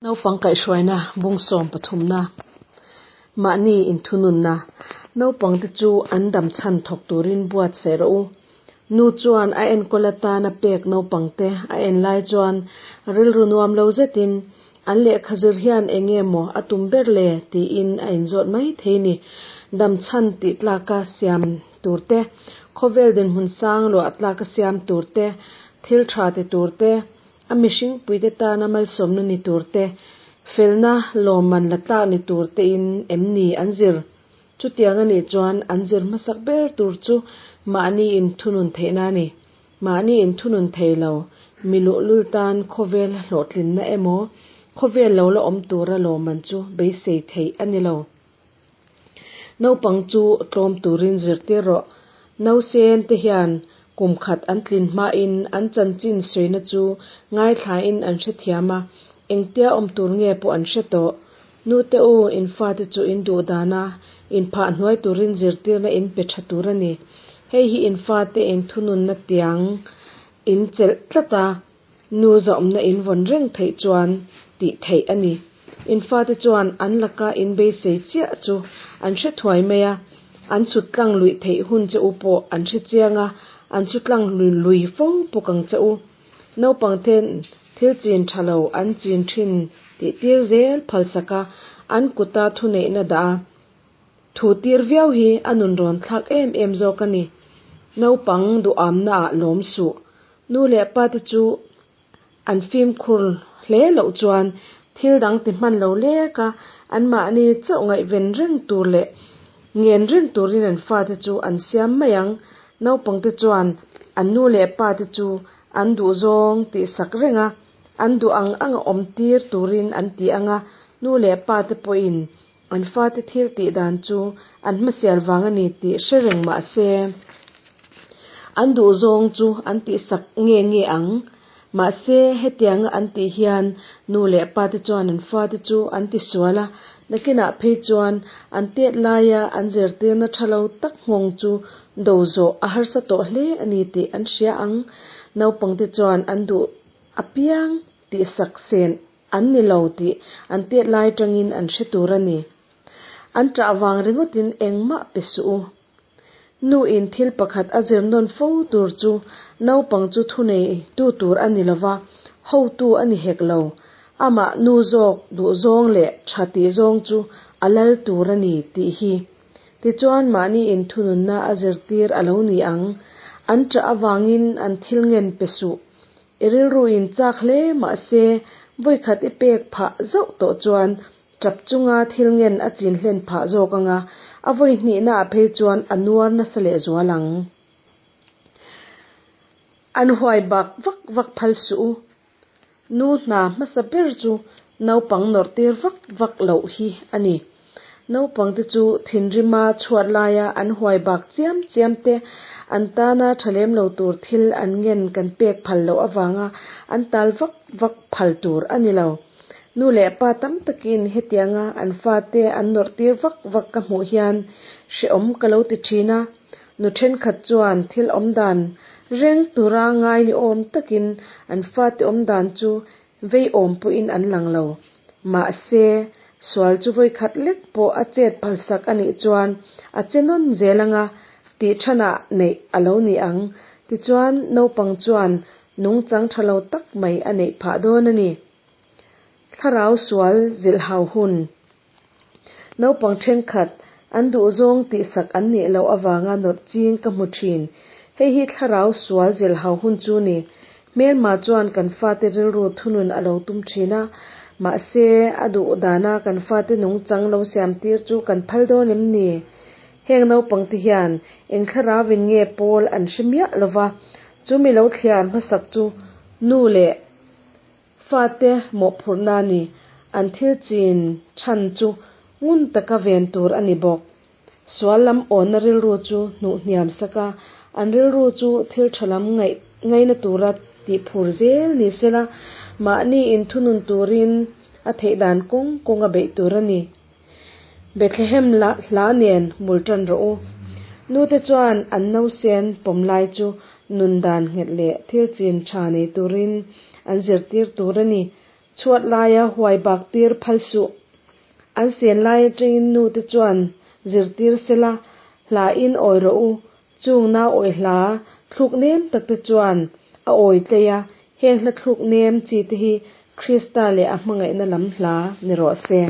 Naupang kaihhruaina bung sawm pathumna, Mahni inthununna, Naupangte chu an dam chhan thawk turin buatsaih rawh u. Nu chuan a enkawl atana pek naupangte a en lai chuan rilru nuam lo zetin, An lehkha zir hian eng nge maw a tum ber le? tiin a inzawt mai thei ni. Dam chhan tih tlaka siam tur te, khawvel dinhmun sang luah tlaka siam tur te, thil tha ti tur te, A mihringpuite tana malsawmna ni tur te, felna lawmman la tlak ni tur tein em ni an zir? Chutiang a nih chuan an zir hmasak ber tur chu mahni inthunun theihna a ni. Mahni inthunun thei lo, mi luhlul tan khawvela hlawhtlinna emaw, khawvel lo la awm tura lawmman chu beisei theih a ni lo. Naupang chu tlawm turin zirtir rawh. Nausen te hian kum khat an tlin hmain an chanchin sawina chu ngaithlain an hrethiam a, engtia awm tur nge pawh an hre tawh. Nute u, in fate chu in duh dana inphah hnuai turin zirtirna in pe tha tur a ni. Hei hi in fate in thununna tiang in chelh tlat a. Nu zahawmna in vawn reng theih chuan tih theih a ni. In fate chuan an laka in beisei chiah chu an hre thuai mai a, an chhut tlang luih theih hun che u pawh an hre chiang a, an chhu tlang lui fo bawk ang che u. Naupang ten thil chin tha lo an chin thin tih tir zel phalsak a, an kuta thuneihna dah a, thu tir viau hi a nunrawn thlak em em zawk a ni. Naupang duhamnaah lawm suh. Nu leh pa te chu an fimkhur hle loh chuan thil dang ti hman lo lek a, anmahni chauh ngaihven reng tur leh ngen reng turin an fate chu an siam mai ang. Naupangte chuan an nu leh pa te chu an duhzawng tihsak reng a, an duh ang anga awm tir turin an ti ang a, nu leh pa te pawhin An fate thil tih dan chu an hmasial vang a ni tih hre reng mah se, an duhzawng chu an tihsak nge nge ang. Mahse, hetianga an tih hian nu leh pate chuan an fate chu an tisual a, nakinah phei chuan an tet laia an zirtirna tha lo tak nghawng chu do zawh a harsa tawh hle a ni tih an hria ang. Naupangte chuan an duh apiang tihsak sen An ni lo tih an tet lai tangin an hre tur a ni. An ṭah vang ringawtin engmah pe suh u. Nu in thil pakhat a zir nawn fo tur chu naupang chu thunei tu tur a ni lova, hotu a ni hek lo. Amah nu zawk duhzawng leh ṭha tih zawng chu a lal tur a ni tih hi. Tichuan mahni inthununna a zirtir a lo ni ang. An ṭah avangin an thil ngen pe suh. I rilru in chak hle mahse vawikhat i pek phah zauh tawh chuan tap chunga thil ngen a chin hlen phah zawk anga a vawi hnihna ah phei chuan a nuar nasa leh zual ang. An huai bak vak vak phal suh u. Nu hna hmasa ber chu naupang nawrh tir vak vak loh hi a ni. Naupangte chu thinrima chhuat laia an huai bak chiam chiam te, an tana tha lem lo tur thil an ngen kan pek phal loh avanga an tal vak vak phal tur a ni lo. Nu leh pa tam takin hetianga an fate an nawrh tir vak vak ka hmuh hian hrehawm ka lo ti thin a, nu thenkhat chuan thil awmdan reng tura ngai ni awm takin an fate awmdan chu Vei awm pawhin an lang lo. Mahse, sual chu vawikhat lek pawh a chet phalsak a nih chuan a che nawn zel anga tih thanah neih a lo ni ang. Tichuan, naupang chuan nungchang tha lo tak mai a neih phah dawn a ni. Thlarau sual zilhhau hun. Naupang thenkhat, an duhzawng tihsak an nih loh avanga nawrh ching ka hmu thin. Hei hi thlarau sual zilhhau hun chu ni. Hmelma chuan kan fate rilru thunun a lo tum thin a, mahse a duh dana kan fate nungchang lo siamtir chu kan phal dawn em ni? Heng naupangte hian eng thlarauvin nge pawl an hre miah lova, chu mi lo thliar hmasak chu nu leh Fate mawhphurhna ni, an thil chin chhan chu ngun taka ven tur a ni bawk. Sual lam awnna rilru chu hnuh hniam sak a, an rilru chu thil tha lam ngaih ngaina tura tih phur zel ni sela, mahni inthunun turin a theih dan kawng kawng a beih tur a ni. Bethlehem hla nen mul tan rawh u. Nute chuan an nausen pawm lai chu nun dan nghet leh thil chin tha nei turin an zirtir tur a ni. Chhuat laia huai bak tir phal suh. An sen lai atangin nu te chuan zirtir sela, hla in awi rawh u. Chung nau awi hla thluk nem tak te chuan a awi tlei a, heng hla thluk nem chi te hi Krista leh a hmangaihna lam hla ni rawh se.